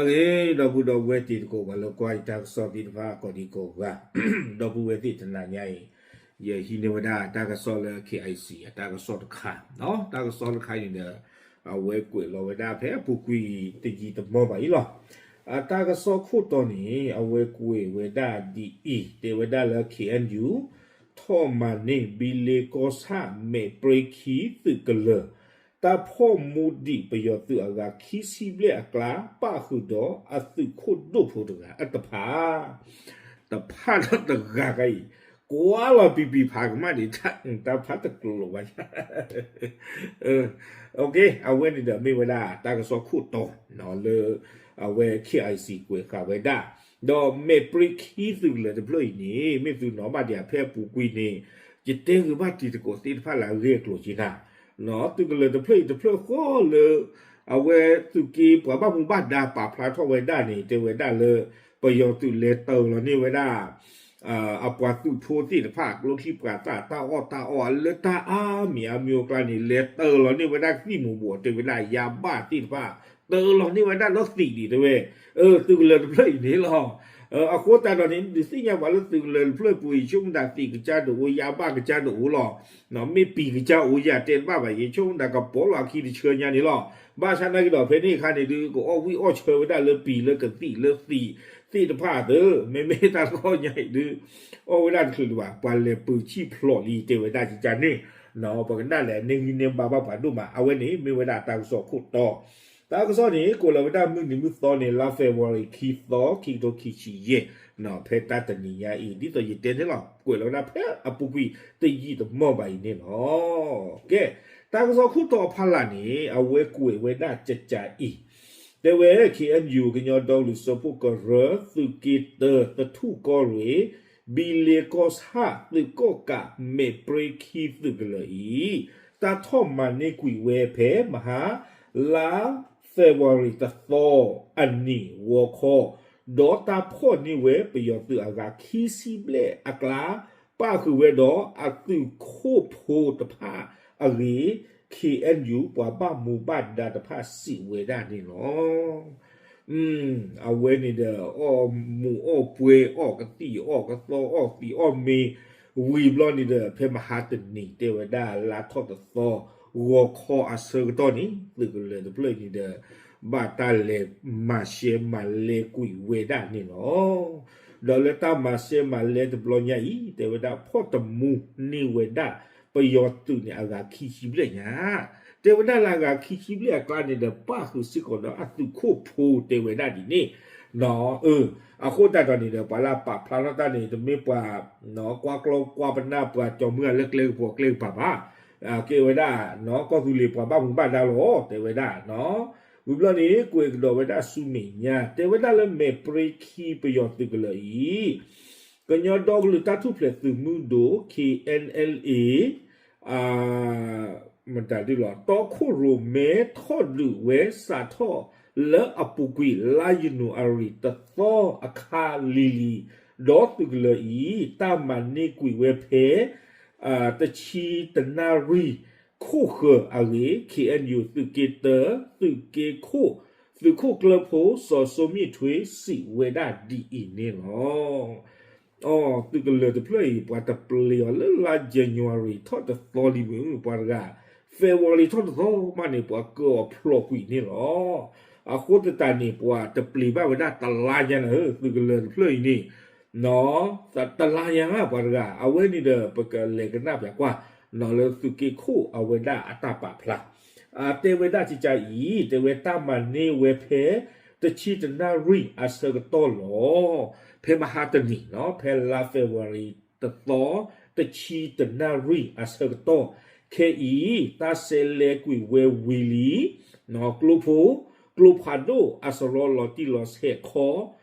အ့ ဒီပုၢ်ဒီဝဲၢ်တံၤသကိး ပှၤလၢကွၢ်ယတၢ်ကစီၣ်သ့ၣ်တဖၣ်ကိးဒံကိးဂၤ, ဒီပုၢ်ဝဲၢ်သ့ၣ်တနၤညါအံၤ, ယဟံးန့ၢ်ဝဲဒၣ်တၢ်ကစီၣ်လၢ K I C အတၢ်ကစီၣ်တခါ, တၢ်ကစီၣ်တခါအံၤန့ၣ်ဒီး အဝဲကွဲးလီၤဝဲဒၣ်ဖဲအပူၤကွံာ်တယံာ်တမီၢ်ဘၣ်အံၤလီၤ. အတၢ်ကစီၣ်ခိၣ်တီန့ၣ် အဝဲကွဲးဝဲဒၣ်ဒ်အံၤ, တဲဝဲဒၣ်လၢ K N U ထီၣ်မၤန့ၢ် ဘံလ့ကီၢ်ဆၣ် မဲာ်ပြ့ခံသုးကလၢၤ တၢ်ဖီၣ်မူဒံးပယီၤသုးအဂၤခံဆံဘျဲၣ်အကျါ ပၣ်ဃုာ်ဒီးအသုးခိၣ်ဒိၣ်ဖိတဂၤ အတဖၣ်, တဖၣ်ဒီးတဂၤဂၤအံၤ, ကွၢ်လီၤပံၤပံၤဖးကမၣ်ဒံး တၢ်ဖးတကျိၤဘၣ်, အဝဲန့ၣ်ဒီးမ့ၢ်ဝဲဒၣ်တၢ်ကစီၣ်ခိၣ်တီ လၢ အဝဲ K I C ကွဲးဃာ်ဝဲဒၣ်, ဒီးမဲာ်ပြ့ခံသုးကလၢၤတဖျၢၣ်အံၤန့ၣ် မ့ၢ်သုနီၣ်ဘၣ်ဒံးဖဲအပူၤကွံာ်န့ၣ်, ယတဲဂ့ၤဘၣ်တံၤသကိးသ့ၣ်တဖၣ်လၢအဂ့ၢ်အကျိၤက့နၤ, သုးကလၢၤတဖျၢၣ်အံၤတဖျၢၣ်ဃီလၢ အဝဲသုးက့ပှၤဘၣ်မူဘၣ်ဒါပာ်ဖျါထီၣ်ဝဲဒၣ်န့ၣ် တဲဝဲဒၣ်လၢ ပယီၤသုးလဲၤတၢၤလီၤန့ၢ်ဝဲဒၣ် အပှၤသုးဖိသ့ၣ်တဖၣ် ကျိချံမျိာ်သၣ် တၢ်အီၣ်တၢ်အီ လၢတၢ်အါမံၤအါမံၤအကျါန့ၣ် လဲၤတၢၤလီၤန့ၢ်ဝဲဒၣ်သံၣ်မူၤဘှီး တဲဝဲဒၣ်ယါဘၣ်သ့ၣ်တဖၣ် တၢၤလီၤန့ၢ်ဝဲဒၣ်လီၤသံးဒံးတဲဝဲ, သုးကလၢၤတဖျၢၣ်အံၤန့ၣ်လီၤ. အဃိသတးဒီးန့ၣ် ဒုးသ့ၣ်ညါပှၤလၢသုးကလၢၤတဖျၢၣ်အပူၤအံၤ ဆိကမိၣ်တၢ်သံးကစၢ်တအိၣ် ယါဘၣ်ကစၢ်တအိၣ်လီၤ. မ့ၢ်ပံၤကစၢ်အိၣ်ယၤတဲတဘၣ်ဘၣ် ယဆိကမိၣ်တၢ်ကပီၤလီၤအခံတဆၢညါန့ၣ်လီၤ. ဘၣ်ဆၣ်နာ်က့ဒီး ဖဲန့ၣ်အခါန့ၣ်ဒုး ကအိၣ်ဝံၣ်အီၣ်ဆၢဝဲဒၣ်လၢပံၤလၢကသံးလၢသံးသ့ၣ်တဖၣ်သ့, မ့မ့ၢ်တၢ်တခီညါအံၤဒုး အီၣ်ဝဲဒၣ်တချုးလၢၤဘၣ် ပှၤလဲၤပၢၤဆံၣ်ဖျိးလံတဲဝဲဒၣ်ကကန့ၣ်, ပကဒၣ်လဲာ်န့ၢ်ဂံၢ်န့ၢ်ဘါဘၣ်ပှၤဒိၣ်မး အဝဲန့ၣ်မ့ၢ်ဝဲဒၣ်တၢ်ကစီၣ်ခိၣ်တီ တၢ်ကစီၣ်န့ၣ် ကွဲးလီၤဝဲဒၣ်မုၢ်နံၤမုၢ်သီန့ၣ် လါ February ခံသီ ခံကထိခံဆံယဲၢ်, ဖဲတၢ်တနံၤညါအံၤ ဒ်သိးယတဲန့ၣ်လီၤ ကွဲးလီၤဝဲဒၣ်ဖဲအပူၤကွံာ်တယံာ်တမီၢ်ဘၣ်အံၤန့ၣ်လီၤ. ကဲ, တၢ်ကစီၣ်ခိၣ်တီအဖီလာ်န့ၣ် အဝဲကွဲးဝဲဒၣ်ကကအံၤ, တဲဝဲ K N U ကညီဒီကလုာ်စၢဖှိၣ်ကရၢ သုးက့တၢ သထူၣ်ကီၢ်ရ့ၣ် ဘံလ့ကီၢ်ဆၣ် သုးကီၣ်ကး မဲာ်ပြ့ခံသုးကလၢၤအံၤ တၢ်ထီၣ်မၤန့ၢ်ကွံာ်ဝဲဖဲမဟါ လါ February တသီအနံၤဂီၤခီ, ဒီးတၢ်ဖီၣ်န့ၢ်ဝဲပယီၤသုးအဂၤခံဆံဘျဲၣ်အကျါ ပၣ်ဃုာ်ဝဲဒီးအသုးခိၣ်ဖိတဖၣ်အဂ့ၢ် K N U ပှၤဘၣ်မူဘၣ်ဒါတဖၣ်စံးဝဲဒၣ်န့ၣ်လီၤ. အဝဲန့ၣ်ဒီး အီၣ်မူးအီၣ်ပွဲ အီၣ်ကသံၣ်အီၣ်ကသီ အီၣ်သံးအီၣ်မ့ၤ ဝံၤဘျီန့ၣ်ဒီး ဖဲမဟါတနံၤ တဲဝဲဒၣ်လါထီၣ်တသီ ဂီၤခီအဆၢကတီၢ်န့ၣ် သုးကလၢၤတဖျၢၣ်အံၤန့ၣ်ဒီး ဘၣ်တၢ်လဲၤမၤရှဲမၤလဲကွံာ်ဝဲဒၣ်န့ၣ်လီၤ. ဒီးလၢတၢ်မၤရှဲမၤလဲတဘျီညါအံၤ တဲဝဲဒၣ်ဖီၣ်တမူန့ၢ်ဝဲဒၣ် ပယီၤသုးန့ၣ်အဂၤခံဆံဘျဲၣ်ညါ တဲဝဲဒၣ်လၢအဂၤခံဆံဘျဲၣ်အကျါန့ၣ်ဒီး ပၣ်ဃုာ်စ့ၢ်ကီးဒီးအသုးခိၣ်ဖိတဲဝဲဒၣ်ဒ်န့ၣ်, အဃိသတးဒီးန့ၣ်ဒီး ပှၤလၢအပာ်ဖျါထီၣ်တၢ်န့ၣ် တမ့ၢ်ပှၤ ကွၢ်ကျီကွၢ်ပနၢ်ပှၤကၠီၤမုၢ်လၢကျဲကပူၤကျဲကပၤဘၣ်, ကဲဝဲဒၣ် ကီၢ်သူလ့ၤပှၤဘၣ်မူဘၣ်ဒါလီၤ တဲဝဲဒၣ်, ဝံၤဘျီန့ၣ် ကွဲးကဒီးဝဲဒၣ်ဆူမဲာ်ညါ တဲဝဲဒၣ်လၢမဲာ်ပြ့ခံပယီၤသုးကလၢၤအံၤ ကညီဒီကလုာ်တၢ်ထူၣ်ဖျဲးသုးမုၢ်ဒိၣ် K N L A မတၤဒ်လီၤ တီခိၣ်ရိၣ်မဲထီၣ်ဒုးဝဲစးထီၣ် လၢအပူၤကွံာ်လါယနူၤအါရံၤတသီအခါလံၤလံၤ, ဒီးသုးကလၢၤအံၤ တၢ်မၤန့ၢ်ကွံာ်ဝဲဖဲ တဆံတနၣ်ရံၣ်ခိၣ်ဃၢၤအဂ့ၢ် K N U သုးက့တၢ သုးက့ခိၣ် သုးခိၣ်ကျၢၢ်ဖိ စီၤစိမ့ၣ်ထွ့ စံးဝဲဒၣ်ဒ်အံၤန့ၣ်လီၤ. သုးကလၢၤတဖျၢၣ်အံၤ ပှၤတပျ့ၤအီၤလၢလါ January ထီၣ်တသီလံမုၢ် ပှၤတဂၤ, February ထီၣ်တသီမးန့ၣ် ပှၤကၢအီၤဖျိးကွံာ်န့ၣ်လီၤ. အဃိသတးန့ၣ် ပှၤတပျ့ၤဘၣ်ဝဲဒၣ်တလါညါန့ၣ် သုးကလၢၤတဖျၢၣ်အံၤန့ၣ် တလါညါမးပှၤတဂၤ, အဝဲန့ၣ်ဒီး ပကလဲၤကနၣ်ပၠးကွၢ် လၢသုးက့ခိၣ်အဝဲဒၣ်အတၢ်ပာ်ဖျါ တဲဝဲဒၣ်ကကအံၤ တဲဝဲတၢ်မၤန့ၢ်ဝဲဖဲ တဆံတနၣ်ရံၣ်အဆၢကတီၢ်လီၤ. ဖဲမဟါတနံၤ ဖဲလါ February တသီ တဆံတနၣ်ရံၣ်အဆၢကတီၢ် ခဲအံၤ တၢ်ဆဲးလဲၤကွံာ်ဝဲဝံၤလံ ကျိဖိ ကျိဖးဒိၣ်အစရီလီၤတံၢ်လီၤဆဲးခီ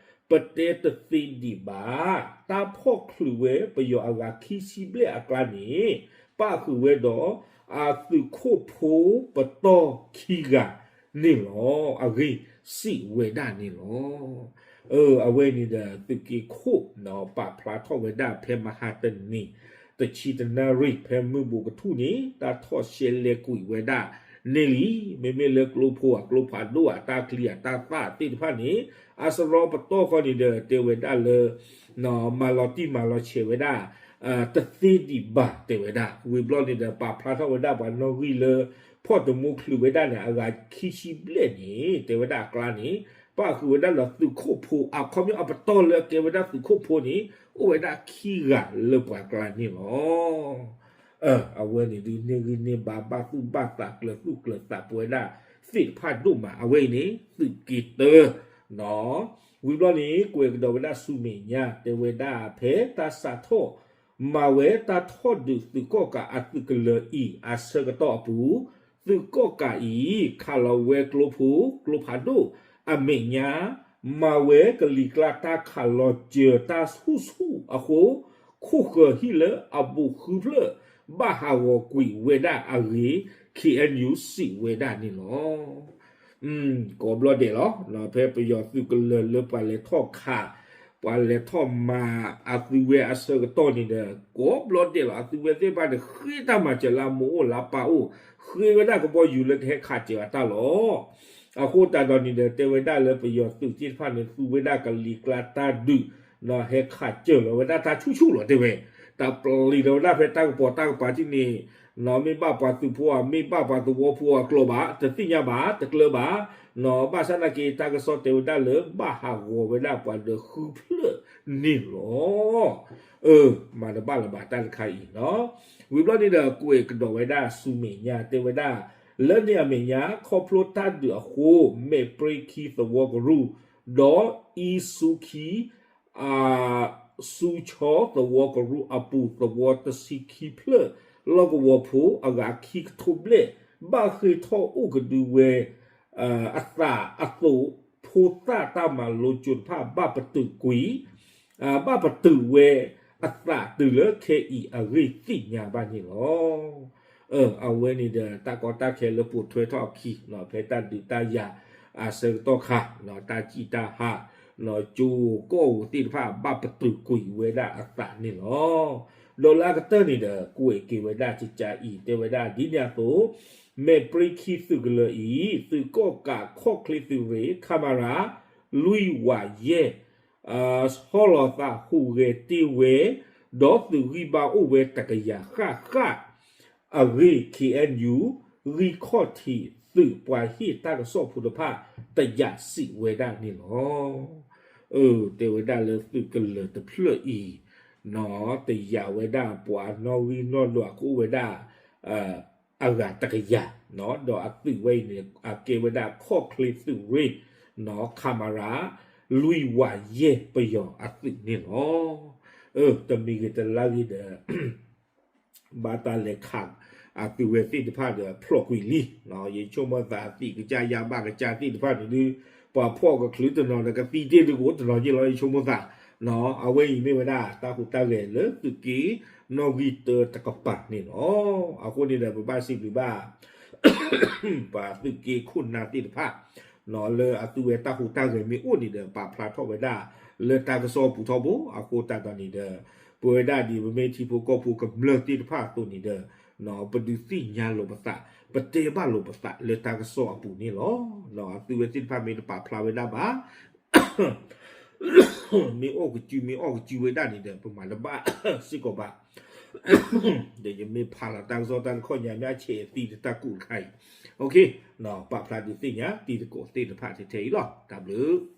ပတဲတသ့ဒံးဘၣ်. တၢ်ဖီၣ်ချုးဝဲပယီၤအဂၤခံဆံဘျဲၣ်အကျါန့ၣ် ပၣ်ဃုာ်ဝဲဒီး အသုးခိၣ်ဖိပတီၢ်ခံဂၤန့ၣ်လီၤ. အဂ့ၢ်စံးဝဲဒၣ်န့ၣ်လီၤ. အဝဲန့ၣ်ဒီးသုးက့ခိၣ် ပာ်ဖျါထီၣ်ဝဲဒၣ်ဖဲမဟါတနံၤ တဆံတနၣ်ရံၣ် ဖဲမုၢ်ဘူးကထူၣ်န့ၣ် တၢ်ထီၣ်ဆဲးလဲၤကွံာ်ဝဲဒၣ် န့ၢ်လံ, မ့မ့ၢ်လၢကျိဖိဧါ ကျိဖးဒိၣ်ဧါ တၢ်ချံအတၢ်သၣ်သ့ၣ်တဖၣ်န့ၣ် အစရီပတီၢ်ဃီန့ၣ်ဒီး တဲဝဲဒၣ်လၢ မၤလီၤတံၢ်မၤလီၤဆဲးဝဲဒၣ် တသ့ဒံးဘၣ် တဲဝဲဒၣ်. ဝံၤဘျီန့ၣ်ဒီး ပာ်ဖျါထီၣ်ဝဲဒၣ်ပှၤနီၣ်ဂံၢ်လၢ ဖီၣ်တမူချုးဝဲဒၣ်န့ၣ် အဂၤခံဆံဘျဲၣ်န့ၣ် တဲဝဲဒၣ်အကျါန့ၣ် ပၣ်ဃုာ်ဝဲဒၣ်လၢသုးခိၣ်ဖိ အခီပညီအပတီၢ်လၢအကဲဝဲဒၣ်သုးခိၣ်ဖိန့ၣ် အိၣ်ဝဲဒၣ်ခံဂၤလၢပှၤကျါန့ၣ်လီၤ. အဝဲန့ၣ်ဒုး န့ၢ်ဂံၢ်န့ၢ်ဘါ ဘၣ်သူၣ်ဘၣ်သး ကျၢၤသူၣ်ကျၢၤသးပဝဲဒၣ်သ့ၣ်တဖၣ်ဒိၣ်မး အဝဲအံၤန့ၣ် သုးက့တၢ ဝံၤဘျီန့ၣ် ကွဲးကဒီးဝဲဒၣ်ဆူမဲာ်ညါ တဲဝဲဒၣ်ဖဲတၢ်စးထီၣ် မၤဝဲတၢ်ထီၣ်ဒုးသုးကီၣ်ကးအသုးကလၢၤအံၤ အဆၢကတီၢ်အပူၤ, သုးကီၣ်ကးအံၤ ခးလီၤဝဲကျိဖိ ကျိဖးဒိၣ် အမဲာ်ညါ မၤဝဲကလံၤကျါတၢ်ခးလီၤစၢၤတၢ်ဆူၣ်ဆူၣ်အဃိ, ခိၣ်ဃၢၤဟံၣ်လၢအဘူးဃုဖျၢၣ် ဘၣ်ဟးဂီၤကွံာ်ဝဲဒၣ်အဂ့ၢ် ခ့ၣ်အဲၣ်ယူၣ် စံးဝဲဒၣ်န့ၣ်လီၤ. ကိးဘျီဒဲးလီၤ. ဖဲပယီၤသုးကလၢၤလၢပှၤလဲၤထီၣ်ခး ပှၤလဲၤထီၣ်မၤအသုဝဲအဆၢကတီၢ်န့ၣ်ဒီး ကိးဘျီဒဲးလီၤ. အသုဝဲသ့ၣ်တဖၣ်န့ၣ် ဃ့တၢ်မၤစၢၤလၢအမိၢ်အိၣ်လၢအပၢ်အိၣ်, ဃ့ဝဲဒၣ်ကဘီယူၤလၢကဟဲခးစၢၤအတၢ်လီၤ. အဃိသတးဒီးန့ၣ်ဒီး တဲဝဲဒၣ်လၢပယီၤသုးသ့ၣ်တဖၣ်န့ၣ် သူဝဲဒၣ်ကလံၤကျါတၢ်ဒုး ဟဲခးစၢၤလီၤဝဲဒၣ်တၢ်ဆူၣ်ဆူၣ်လီၤ တဲဝဲ, တၢ်ပျံၤလီၤဝဲဒၣ်ဖဲတၢ်ကပီၤတၢ်ကပၤထံၣ်န့ၣ် မ့ၢ်ဘၣ်ပှၤသုးဖိဧါ မ့ၢ်ဘၣ်ပှၤသဝီဖိအကျိၤဘၣ် တသ့ၣ်ညါဘၣ် တကျၢၤဘၣ်, ဘၣ်ဆၣ်သနာ်က့ တၢ်ကစီၣ်တဲဝဲဒၣ်လၢ ဘၣ်ဟးဂီၤဝဲဒၣ်ပှၤဒီးဃုဖျၢၣ်န့ၣ်လီၤ. မၤတဘၣ်လၢၤဘၣ်တၢ်တခါအံၤလီၤ. ဝံၤဘျီန့ၣ်ဒီး ကွဲးကဒီးဝဲဒၣ်ဆူမဲာ်ညါ တဲဝဲဒၣ် လၢန့ၣ်အမဲာ်ညါ ခီဖျိတၢ်ဒုးအဃိ မဲာ်ပြ့ခံသဝီကရူၢ် ဒီးအံဆူခံ အဆူဆီသဝီကရူၢ်အပူၤ သဝီတဆံခံဖျၢၣ် လီၢ်ကဝီၤဖိအဂၤခံကထိဘျဲၣ် ဘၣ်ဃ့ၢ်ထီၣ်အိၣ်ကဒုဝဲ အသးအသိး ဖိသၣ်တၢ်မၤလိကၠိတဖၣ် ဘၣ်ပတုာ်ကွံာ် ဘၣ်ပတုာ်ဝဲအသးတုၤလၢခဲအံၤအဂ့ၢ်သ့ၣ်ညါဘၣ်န့ၣ်လီၤ. အဝဲန့ၣ်ဒီး တၢ်ကီတၢ်ခဲလၢပိာ်ထွဲထီၣ်အခံ ဖဲတၢ်ဒုးတၢ်ယၤအဆၢကတီၢ်ခါ တၢ်စံၣ်တၢ်ဟး ကၠိဧိၤကီၢ်ဧိၤသ့ၣ်တဖၣ် ဘၣ်ပတုာ်ကွံာ်ဝဲဒၣ်အသးန့ၣ်လီၤ. ဒီးလၢအကတၢၢ်န့ၣ်ဒီး ကွဲးက့ၤဝဲဒၣ်ကကါအံၤ တဲဝဲဒၣ်ဒ်န့ၣ်အသိး မဲာ်ပြ့ခံသုးကလၢၤအံၤ သုးကီၣ်ကးခီၣ်ချ့သုးရ့ၣ် ခမရ လွံၢ်ဝးယဲၢ် ဆီလီၤသးဟူးဂဲၤတ့ၢ်ဝဲ ဒီးသုးဂံၢ်ဘါအိၣ်ဝဲတကယၤဃၣ်ဃၣ် အဂ့ၢ် ခ့ၣ်အဲၣ်ယူၣ် ဂံၢ်ခီၣ်ထံးသုးပှၤဟ့ၣ်တၢ်ကစီၣ်ဖိတဖၣ် တယာ်စံးဝဲဒၣ်န့ၣ်လီၤ. တဲဝဲဒၣ်လၢသုးကလၢၤတဖျၢၣ်အံၤ တယာ်ဝဲဒၣ်ပှၤနီၣ်ဂံၢ်နီၣ်ဒွးကအိၣ်ဝဲဒၣ် အဂၤတကယၤ ဒီးအသုးဝဲအံၤန့ၣ် အကဲဝဲဒၣ်ခီၣ်ချ့သုးရ့ၣ် ခမရ လွံၢ်ဝးယဲၢ်ပယီၤအသုးန့ၣ်လီၤ. တမံၤဂ့ၤတလါဂ့ၤဒီး ဘၣ်တၢ်လဲၤခး အသုးဝဲသ့ၣ်တဖၣ်ဒီးဖျိးကွံာ်လံ. ယဆိကမိၣ်သးသံးကစၢ်ယါဘၣ်ကစၢ်သ့ၣ်တဖၣ်န့ၣ်ဒုး ပှၤဖီၣ်ကချုးတနီၤဒီးကသံတ့ၢ်ဒုးကအိၣ်တနီၤက့လီၤ ယဆိကမိၣ်သး. အဝဲအံၤမ့ၢ်ဝဲဒၣ်တၢ်ဟူးတၢ်ဂဲၤလၢသုးက့နီၣ်ဂံၢ်တၢတကပၤန့ၣ်လီၤ. အဃိန့ၣ်ဒီး ပဘၣ်စံးဘျုးဘၣ် ပှၤသုးက့ခိၣ်နၢ်သ့ၣ်တဖၣ် လၢအသုဝဲတၢ်ဟူးတၢ်ဂဲၤမ့ၢ်အိၣ်န့ၣ်ဒီး ပာ်ဖျါထီၣ်ဝဲဒၣ်လၢတၢ်ကစီၣ်ပူၤထီဘိ အဃိသတးဒီးန့ၣ်ဒီး ပဝဲဒၣ်ဒ် ပမ့ၢ်ထံဖိကီၢ်ဖိကမျၢၢ်သ့ၣ်တဖၣ်အသိးန့ၣ်ဒီး ပဒုးသ့ၣ်ညါလိာ်ပသး ပတဲဘၣ်လိာ်ပသးလၢတၢ်ကစီၣ်အပူၤန့ၣ်လီၤ. အသုဝဲသ့ၣ်တဖၣ်မ့ၢ်တပာ်ဖျါဝဲဒၣ်ဘၣ် မ့ၢ်အီၣ်ကစု မ့ၢ်အီၣ်ကစုဝဲဒၣ်န့ၣ်ဒီး ပမၤတဘၣ်စ့ၢ်ကီးဘၣ်. ဒီးယမ့ၢ်ဖးလီၤတၢ်ကစီၣ်တၢ်တခီညါ မ့ၢ်အဆဲးသံတၢ်ကူၣ်တခါအံၤ ပာ်ဖျါဒုးသ့ၣ်ညါတံၤသကိးသ့ၣ်တဖၣ်ထဲထဲအံၤလီၤ. တၢ်ဘျုး